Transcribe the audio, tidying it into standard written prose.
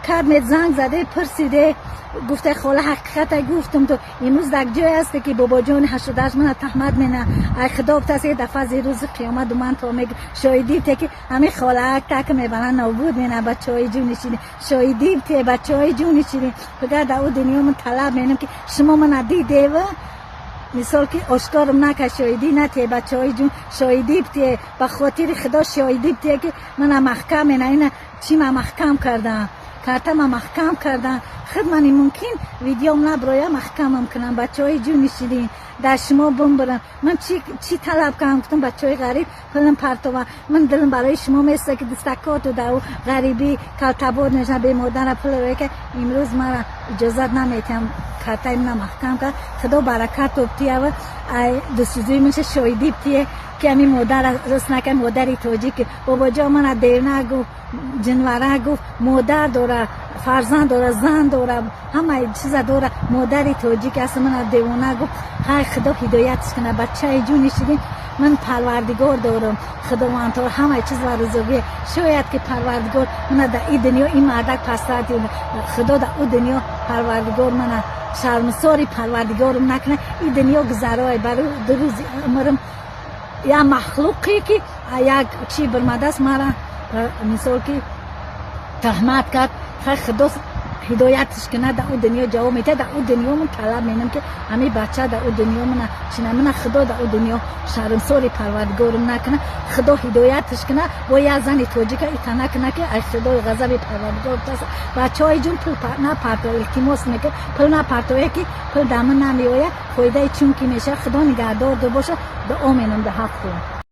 Кард занг заде, пурсиде, гуфте: «Хола, ҳақиқата гуфтум, ту имрӯз дар ҷое ҳасте, ки бобоҷони 88 мана таҳмат мена. Ай худо бтасе, дафа зи рӯзи қиёмат ман то мег шоҳидӣ те, ки ҳамин холаак так мебаран, нобуд мена. Бачаҳои ҷуни ширин, шоҳидӣ те, бачаҳои ҷуни ширин. Фақат дар ӯ дунё ман талаб менам, ки шумо мана дидева, мисол ки ошкорам нака, шоҳидӣ нате. Бачаҳои ҷун, шоҳидӣ бте, ба хотири худо шоҳидӣ бте, ки мана маҳкам мена. Ина чӣ ма маҳкам кардам, картама маҳкам кардам. Худ мани мумкин видеом наброя, маҳкамам кунам. Бачаҳои ҷуни ширин, дар шумо бумбурам. Ман чӣ талаб кардам? Гуфтам: «Бачаҳои ғариб пулм партова». Ман дилам барои шумо места, ки дастакоту дар ғарибӣ калтабод мешам, бемодара пул ка. Имрӯз мара иҷозат наметиҳам, картаи мана маҳкам кард. Худо баракат тиява, ай дустузӯи меша шоҳидӣ бтие, ки ҳамин модара рост накард. Модари тоҷик, бобоҷон, мана девна гуфт, ҷинвара гуфт, модар дора, фарзанд дора, зан дора, ҳамаи чиза дора. Модари тоҷик аст, мана девона гуфт. Хай, худо ҳидоятш кунад. Бачаи ҷуни ширин, ман парвардигор дорам, худовандтор ҳамаи чиз ва ризоқӣ. Шояд ки парвардигор мана дар ин дунё ин мардак пастар, худо дар ӯ дунё парвардигор мана шармсори парвардигорам накунад. Ин дунё гузарой, барои ду рӯзи умрам як махлуқе ки як чӣ бирмадааст, мара мисол ки таҳмат кард. Хай, худо ҳидоятш кунад, дар ӯ дунё ҷавоб медиҳад. Дар ӯ дунё ман талаб менам, ки ҳамин бача дар ӯ дунё мана чина мана. Худо дар ӯ дунё шармсори парвардигорам накунад. Худо ҳидоятш кунад, бо як зани тоҷика ита накунад, ки ай худои ғазаби парвардигор битарса. Бачаҳои ҷун, пул напарто, илтимос мекунад, пул напартое, ки пул дар ман намеояд, фоидаи чунки мешавад. Худо нигаҳдор ду бошад, дуо менам дар ҳақтон.